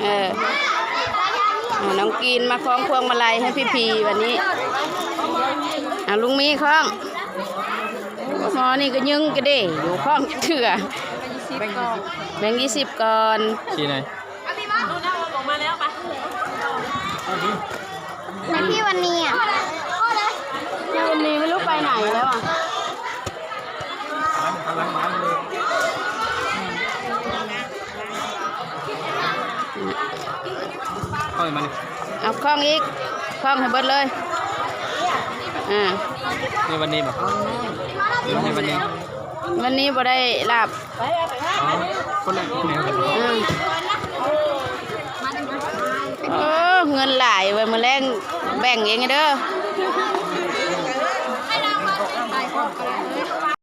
ເອີ ເອົານ້ອງກີນມາຄ້ອງພວງມາໄລໃຫ້ພີ່ໆ ວັນນີ້. ເອົາລຸງມີຄ້ອງ. ໝໍນີ້ກໍຍຶງກະເດ້ຢູ່ ຄ້ອງຈັກເທື່ອ. ແບ່ງ ແບ່ງຊາວກ່ອນ. ຊີ້ໜ່ອຍ. ແລ້ວພີ່ວັນນີອະ? ພີ່ວັນນີໄມ່ຮູ້ໄປໄຫນແລ້ວອະ. ເອົາມານີ້ ເອົາຄ້ອງອີກ ຄ້ອງໃຫ້ເບິດເລີຍ. ອ່າ ໃນວັນນີ້ບໍ? ໃນວັນນີ້ ວັນນີ້ບໍ່ໄດ້ລາບ. ອໍ ຄົນລະແນວກັນ. ອືມ ໂອ້ ເງິນຫຼາຍເວີຍ ມື້ແລງແບ່ງເອງເດີ.